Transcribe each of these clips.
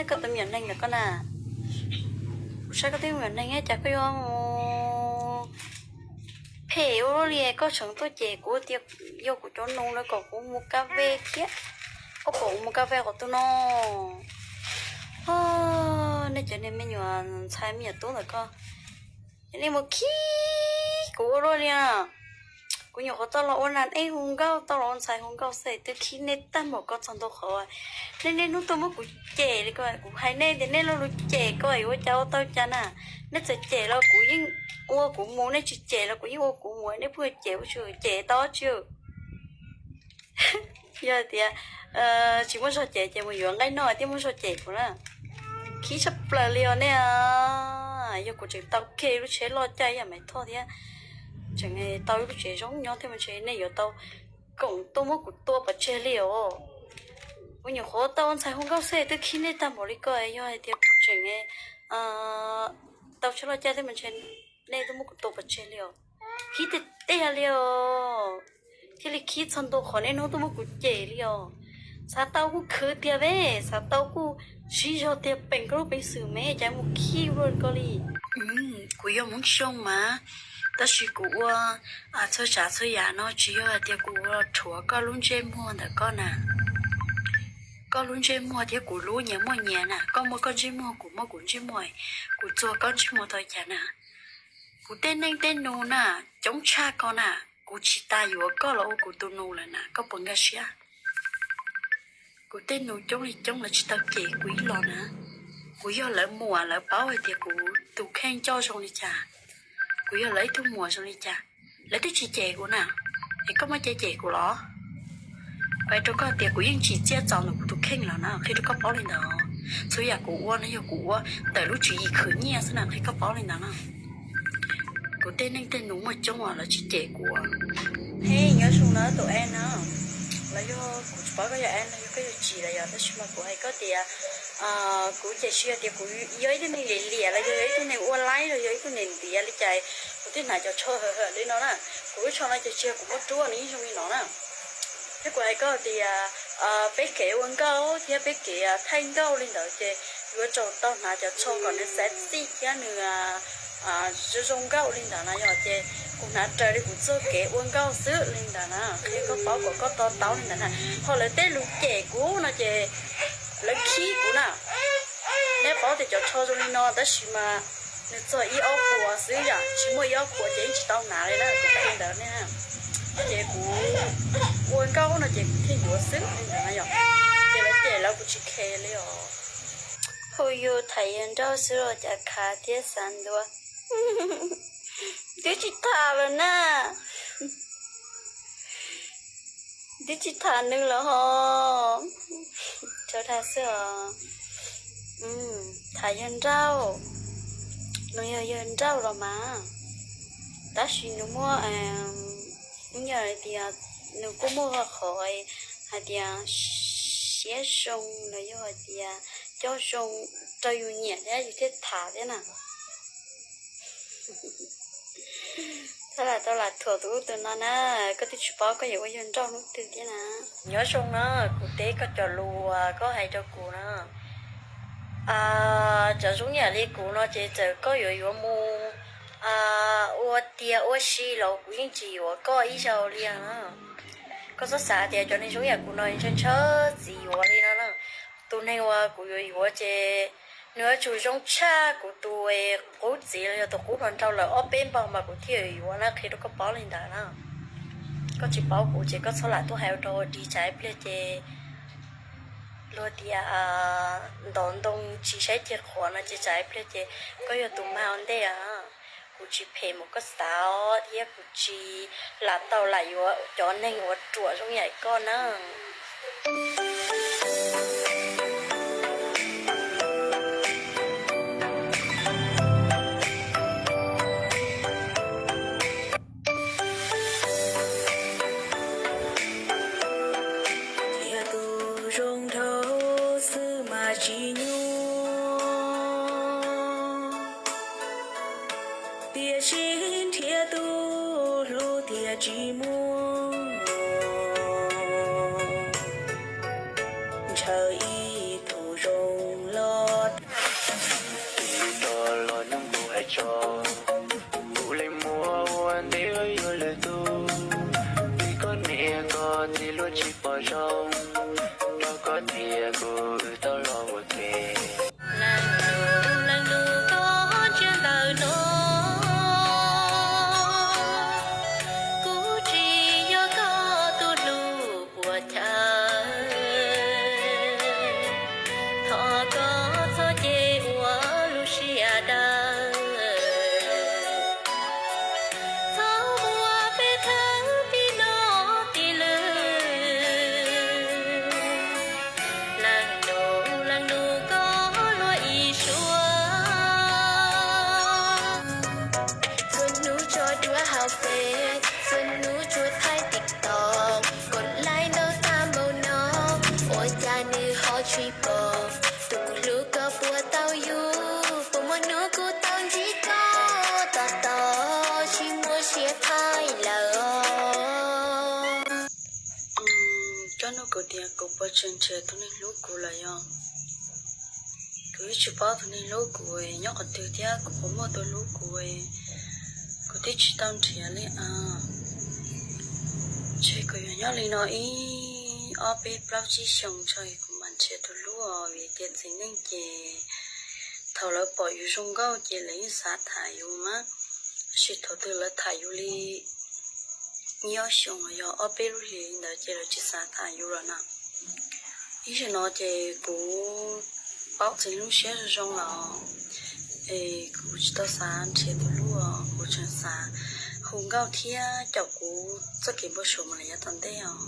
Koj tus me nyuam neeg ntawm koj na, kuv saib koj tus me nyuam neeg cas koj yuav mus phem ua luaj li. Koj tseem tuaj cem kuv tias yog kuv cov nus lawv kom kuv mus kas fes thiab. Koj pom kuv mus kas fes qhov twg no? Nej cov niag me nyuam ntxhais me nyuam tub ntawm koj, nej mus khib kuv ua luaj li. Kuv nyuam qhuav tau los ua nas ej hu nkauj, tau los ua ntxhais hu nkauj xwb twb khib nej tag npaum ko txog ntua qhov nej niaj hnub tuaj muab kuv cem li ko. Kuv hais nej tias nej lo lus cem ko ua cas ua tau cas na. Nej txawm cem los kuv yeej ua kuv mus, nej tsis cem los kuv yeej ua kuv mus. Nej pheej cem ua tsis cem tau tsi. Yog tias tsis muaj zog cem ces mus yuav nqaij noj thiaj muaj zog cem kuv na. Khib tshaj plaws li os nej. Yog kuv tseem tau kiag lub tsheb loj caij ib yam Maiv Thoj thiab, tseem tau ib lub tsev zoo nyob thiab mas ntshe nej yuav tau koom tuaj muab kuv tua pov tseg li os. Kuv nyuam qhuav tau ua ntxhais hu nkauj xwb twb khib nej tag npaum li ko. Yog hais tias kuv tseem tau tsheb loj caij thiab mas ntshe nej tuaj muab kuv tua pov tseg li os. Khib tiag tiag li os. Thiaj li khib txog ntua qhov nej hnub tuaj muab kuv cem li os. Xav tau kuj khwv tiag peb, xav tau kuj sib zog tiag, peem koj lub peev xwm me cas mus khib ua luaj li ko li. Kuv yog Hmoob Xyooj mas, tab sis kuv ua txhua tsav txhua yam no tsis yog hais tias kuv ua rhuav koj lub ntsej muag ntawm koj na. Koj lub ntsej muag thiab kuv lub nyias muaj nyias na, koj muaj koj ntsej muag, kuv muaj kuv ntsej muag, kuv txuag koj ntsej muag tau cas na. Kuv tej neej tej nus na, coob tshaj ko na, kuv tsis tas yuav koj los ua kuv tus nus lawm na, koj puas nkag siab? Kuv tej nus coob li coob lawv tsis tau cem kuv ib los na. Kuv yog lawv muam lawv paub hais tias kuv tus kheej coj zoo li cas, kuv yog lawv ib tug muam zoo li cas, lawv twb tsis cem kuv na, es koj muaj cai cem kuv los? Kuv hais rau koj tias kuv yeej tsis txiaj txaus ntawm kuv tus kheej los na, qhia rau koj paub li ntawd. Txhua yam kuv ua no yog kuv ua ntawm lub tswv yim khwv nyiaj xwb na, qhia koj paub li ntawd na. Kuv tej neej tej nus muaj coob os lawv tsis cem kuv. Hej, nyob zoo na tus An na, los yog kuv tsis paub koj yog An los yog koj yog Tsis los yog, tab sis mas kuv hais koj tias kuv ces tsis yog tias kuv yog ib tug neeg liam liam los yog yog ib tug neeg ua laib los yog ib tug neeg ntiav li cas kuv thiaj hnav cov tsho hawm hawm li no na. Kuv lub tsho no ces tsis yog kuv muab rub, nws yeej zoo li no na. Thiab kuv hais koj tias peb kev ua nkauj thiab peb kev thaij nkauj li ntawd ces yuav tsum tau hnav cov tsho kom nws xav txij thiab nws zoo zoo nkauj li ntawd na yog. Ces kuv hnav raws li kuv txoj kev ua nkauj xwb li ntawd na, qhia koj paub kom koj to taub li ntawd na. Ho lawv tej lus cem kuv no ces lawv khib kuv na. Neb paub tias cov tsho zoo li no tab sis mas nws txog ib ob puas xwb yom, tsis muaj ib ob puas ces yeej tsis tau hnav li na, kuv qhia ntawd ne. Ces kuv ua nkauj no ces kuv thiaj yuav xwb li ntawd na yom. Ces lawv cem lawv kuv tsis khe li os. Hu yus tham yawg nrauj xwb los cas khav thiab xav ntua. Twb tsis tham lawm na. Twb tsis tham nws lawm ho. Tso dag xwb os. Tham yawg nrauj, nws yog yawg nrauj los mas, tab sis nws muaj, yog hais tias nws kuj muaj qhov hais tias siab zoo los yog hais tias coj zoo rau yus nyiam thiab yus thiaj tham thiab na. Txhob lam tau lam thuam tus ub tus no na, koj twb tsis paub koj yuav ua yawg nrauj hnub twg thiab na. Nyob zoo na, kuv teb koj cov lus uas koj hais rau kuv na. Cov zoo yam li kuv no ces txawm koj yuav yuav mus ua tiag ua si los kuv yeej tsis yuav koj ib zaug li na. Koj txhob xav tias cov neeg zoo yam kuv no ntshaw ntshaw txim yuav li no na. Tus neeg uas kuv yuav yuav ces nws yuav tsum zoo tshaj kuv tus qub txiv los yog tus qub hluas nraug lawm ob peb npaug mas kuv thiaj yuav yuav na, qhia rau koj paub li ntawd na. Koj tsis paub kuv ces koj txhob lam tuaj hais ua dog ua dig, tsam ib pliag ces luag tias ntov ntoo tsis saib ceg qhuav no ces tsam ib pliag ces koj yog tus mag ua ntej. Kuv tsis phem mus koj xav thiab kuv tsis lam tau lam yuav cov neeg uas ruam zoo yam koj na. Thiab tus zoo nraug xwb mas tsis nyuaj, tiam sis nrhiav tus hlub tiag tsis muaj. Ntshaw ib tug zoo los Cia kuv wb tau los ua ke. Leej nus, leej nus, koj ntsia ntawm no, kuv tsis yog koj tus hlub puas chaw. Thov koj txhob cia ua lub siab dawb, txhob muab peb thawb tim no tim lwm. Leej nus, leej nus, koj luag ib suab. Txhua hnub tso duab hauv Face, txhua hnub tsuas thaij TikTok, koj laib ntau tag npaum no, ua cas nws ho tsis pom? Tus kuv hlub koj puas tau yug, puas muaj hnub kuv tau ntsib koj, tos tos tsis muaj siab thaij lawm os. Koj nug kuv tias kuv puas tseem nrhiav tus neeg hlub kuv lawm yom? Kuv yeej tsis paub tus neeg hlub kuv nyob qhov twg thiab kuv puas muaj tus hlub kuv, kuv twb tsis tau nrhiav li as. Ntshe kuv yuav nyob li no ib ob peb plaub tsib xyoos tso kuv mam nrhiav tus hlub os, vim tias txiv neej ces thaum lawv pom yus zoo nkauj ces lawv yeej xav tham yus mas, tab sis thaum twg lawv tham yus li ib ob xyoos los yog ob peb lub hlis li ntawd ces lawv tsis xav tham yus lawm na. Ib zaug no ces kuv paub txiv neej lub siab zoo zoo los, es kuv tsis tau xav nrhiav tus hlub, kuv tseem xav hu nkauj thiab caum kuv txoj kev npau suav mus lawm yav tom ntej os.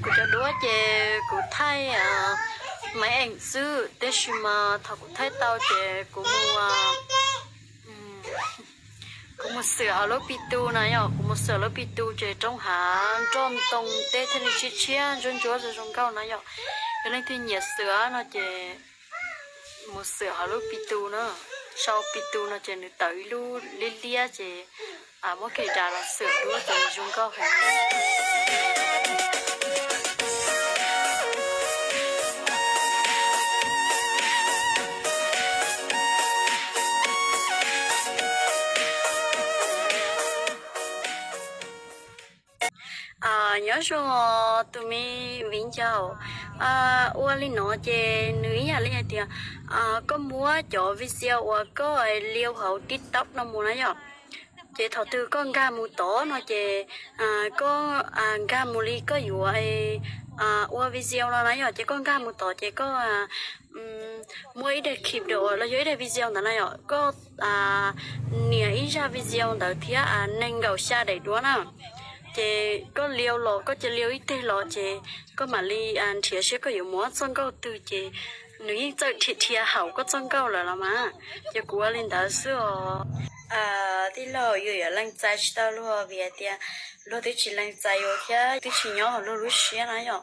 Kuv cov duab ces kuv thaij maiv eem xwb, tab sis mas thaum kuv thaij tau ces kuv mus, kuv mus xwm hauv lub Pitu na yom, kuv mus xwm lub Pitu ces roob hav nroj ntoo tej thiaj li tshiab tshiab ntsuab ntsuab zoo zoo nkauj na yom. Yog leej twg nyiam xwm no ces mus xwm hauv lub Pitu na, sau Pitu no ces nws tawm ib lub liab liab ces muab camera los xwm duab ces zoo nkauj heev. Nyob zoo os tus me viv ncaus, ua li no ces nws ib yam li hais tias koj muab cov video uas koj live hauv TikTok no mus na yom, ces thaum twg koj nkag mus tod no ces koj nkag mus li koj yuav ua video no na yom, ces koj nkag mus tod ces koj muaj ib daim clip los yog ib daim video ntawd na yom, koj nias ib zaj video ntawd thiab nees nkaum xya daim duab na, ces koj live los koj cia live ib teg los ces koj mam li nrhiav seb koj yuav muab txoj nkauj twg ces nws yeej txawj dhia dhia haum koj txoj nkauj lawm los mas. Ces kuv ua li ntawd xwb os. Tij laug, yus yuav lees txais tsis tau luag vim hais tias luag twb tsis lees txais yus thiab twb tsis nyob hauv luag lub siab na yom.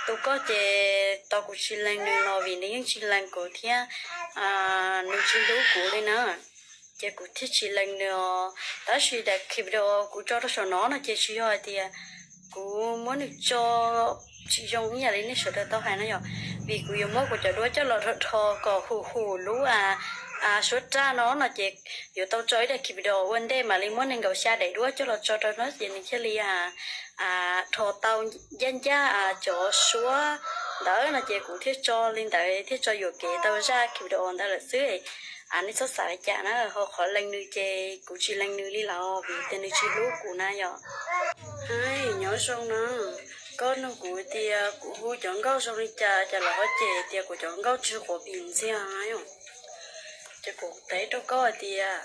Tus koj ces tau kuv tsis lees nws los vim nws yeej tsis lees kuv thiab nws tsis hlub kuv li na, ces kuv thiaj tsis lees nws os. Tab sis daim clip uas kuv tso rau saum no no ces tsis yog hais tias kuv muab nws tso tsis zoo ib yam li nej sawv daws tau hais na yom, vim kuv yuav muab kuv cov duab coj los rho rho kom hum hum lub suab raj no no ces yuav tau tso ib daim clip ua ntej mam li muab nees nkaum xya daim duab coj los tso rau no ces nws thiaj li rho tau ncaj ncaj cov suab ntawd no ces kuv thiaj tso li ntawd thiaj tso yuam kev tau zaj clip ntawd lawm xwb. Nej txhob xav li cas na, ho qhov lees nws ces kuv tsis lees nws li los vim tias nws tsis hlub kuv na yom. Nyob zoo na, koj nug kuv tias kuv hu cov nkauj zoo li cas, cas lawv ho cem tias kuv cov nkauj tsis quav pim ntxiag na yom. Ces kuv teb rau koj hais tias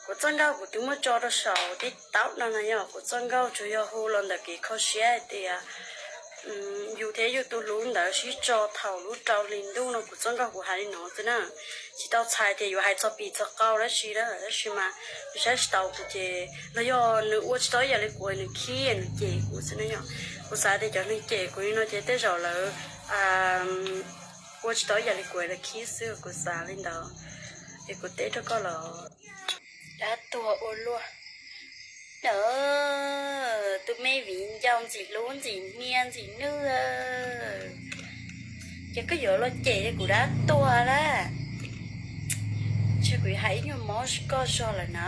kuv txoj nkauj kuv twb muab tso rau saum TikTok no na yom, kuv txoj nkauj tsuas yog hu los ntawm kev kho siab hais tias yus thiab yus tus hlub ntawd sib tso thaum lub rau hli ntuj no, kuv txoj nkauj kuv hais li no xwb na. Tsis tau txhais tias yuav hais txog pim txog qau dab tsi na, tab sis mas nws saib tsis taus kuv ces los yog nws ua tsis tau ib yam li kuv nws khib nws cem kuv xwb na yom. Kuv xav tias cov neeg cem kuv li no ces tej zaum lawv ua tsis tau ib yam li kuv lawv khib xwb, kuv xav li ntawd. Ces kuv teb rau koj los, dab tuag ua luaj. Tus me viv ncaus ntxim hlub ntxim hnia ntxim nwj, ces koj yuav los cem kuv dab tuag lawm. Ntshe kuv yuav hais ib nyuag mob koj zog lawm na.